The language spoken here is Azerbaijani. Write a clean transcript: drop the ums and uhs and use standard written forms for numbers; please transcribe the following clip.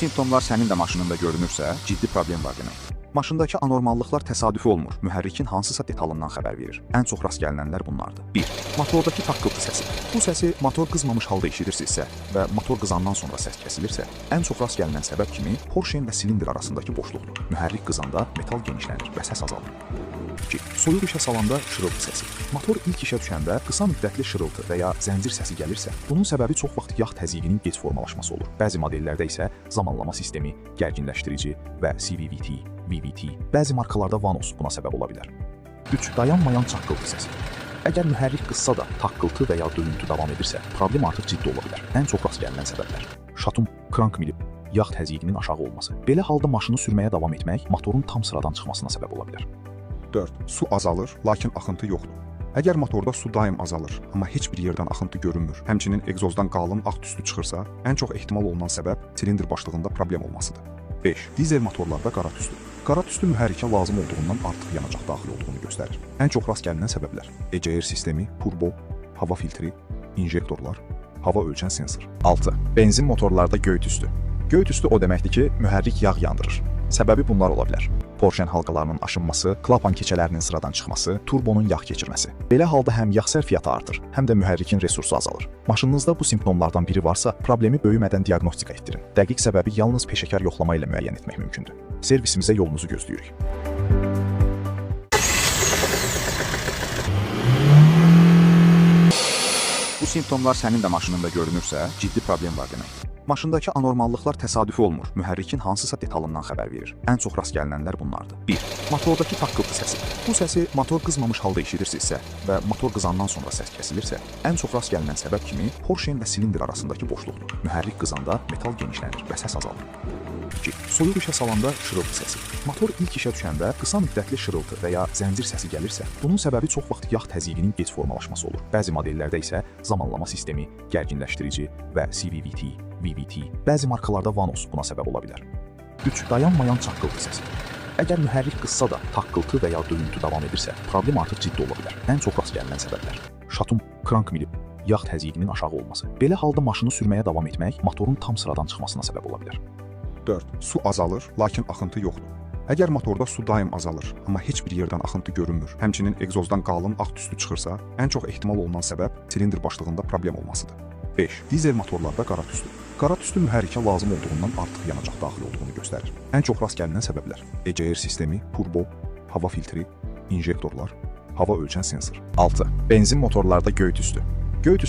simptomlar sənin də maşınında görünürsə, ciddi problem var deməkdir. Maşındakı anormallıqlar təsadüfi olmur. Mühərrikin hansısa detalından xəbər verir. Ən çox rast gəlinənlər bunlardır. 1. Motordakı taqqıltı səsi. Bu səsi motor qızmamış halda eşidirsinizsə və motor qızandan sonra səs kəsilirsə, ən çox rast gəlinən səbəb kimi porşen və silindr arasındakı boşluqdur. Mühərrik qızanda metal genişlənir və səs azalır. 2. Soyuq işə salanda şırıltı səsi. Motor ilk işə düşəndə qısa müddətli şırıltı və ya zəncir səsi gəlirsə, bunun səbəbi çox vaxt yağ təzyiqinin gec formalaşması olur. Bəzi modellərdə isə zamanlama sistemi, gərginləşdirici və CVVT, VVT, bəzi markalarda vanos buna səbəb ola bilər. 3. Dayanmayan çaqqıltı səsi. Əgər mühərrik qızsa da taqqıltı və ya döyüntü davam edirsə, problem artıq ciddi ola bilər. Ən çox rast gəlinən səbəblər: şatum, krank mili, yağ təzyiqinin aşağı olması. Belə halda maşını sürməyə davam etmək motorun tam sıradan çıxmasına səbəb ola bilər. 4. Su azalır, lakin axıntı yoxdur. Əgər motorda su daim azalır, amma heç bir yerdən axıntı görünmür, həmçinin egzozdan qalın ağ tüstü çıxırsa, ən çox ehtimal olunan səbəb silindr başlığında problem olmasıdır. 5. Dizel motorlarda qara tüstü. Qara tüstü mühərrikə lazım olduğundan artıq yanacaq daxil olduğunu göstərir. Ən çox rast gəlinən səbəblər: EGR sistemi, turbo, hava filtri, injektorlar, hava ölçən sensor. 6. Benzin motorlarda göy tüstü. Göy tüstü o deməkdir ki, mühərrik yağ yandırır. Səbəbi bunlar ola bilər: Porşen halqalarının aşınması, klapan keçələrinin sıradan çıxması, turbonun yağ keçirməsi. Belə halda həm yağ sərfiyyatı artır, həm də mühərrikin resursu azalır. Maşınınızda bu simptomlardan biri varsa, problemi böyümədən diaqnostika etdirin. Dəqiq səbəbi yalnız peşəkar yoxlama ilə müəyyən etmək mümkündür. Servisimizə yolunuzu gözləyirik. Bu simptomlar sənin də maşınında görünürsə, ciddi problem var deməkdir. Maşındakı anormallıqlar təsadüfi olmur. Mühərrikin hansısa detalından xəbər verir. Ən çox rast gəlinənlər bunlardır. 1. Motordakı taqqıltı səsi. Bu səsi motor qızmamış halda eşidirsinizsə və motor qızandan sonra səs kəsilirsə, ən çox rast gəlinən səbəb kimi porşen və silindr arasındakı boşluqdur. Mühərrik qızanda metal genişlənir və səs azalır. 2. Soyuq işə salanda şırıltı səsi. Motor ilk işə düşəndə qısa müddətli şırıltı və ya zəncir səsi gəlirsə, bunun səbəbi çox vaxt yağ təzyiqinin gec formalaşması olur. Bəzi modellərdə isə zamanlama sistemi, gərginləşdirici və CVVT, VVT, bəzi markalarda vanos buna səbəb ola bilər. 3. Dayanmayan çaqqıltı səsi. Əgər mühərrik qızsa da taqqıltı və ya döyüntü davam edirsə, problem artıq ciddi ola bilər. Ən çox rast gəlinən səbəblər: şatum, krank mili, yağ təzyiqinin aşağı olması. Belə halda maşını sürməyə davam etmək motorun tam sıradan çıxmasına səbəb ola bilər. 4. Su azalır, lakin axıntı yoxdur. Əgər motorda su daim azalır, amma heç bir yerdən axıntı görünmür, həmçinin egzozdan qalın ağ tüstü çıxırsa, ən çox ehtimal olunan səbəb silindr başlığında problem olmasıdır. 5. Dizel motorlarda qara tüstü. Qara tüstü mühərrikə lazım olduğundan artıq yanacaq daxil olduğunu göstərir. Ən çox rast gəlinən səbəblər: EGR sistemi, turbo, hava filtri, injektorlar, hava ölçən sensor. 6. Benzin motorlarda göy tüstü. Göy tüstü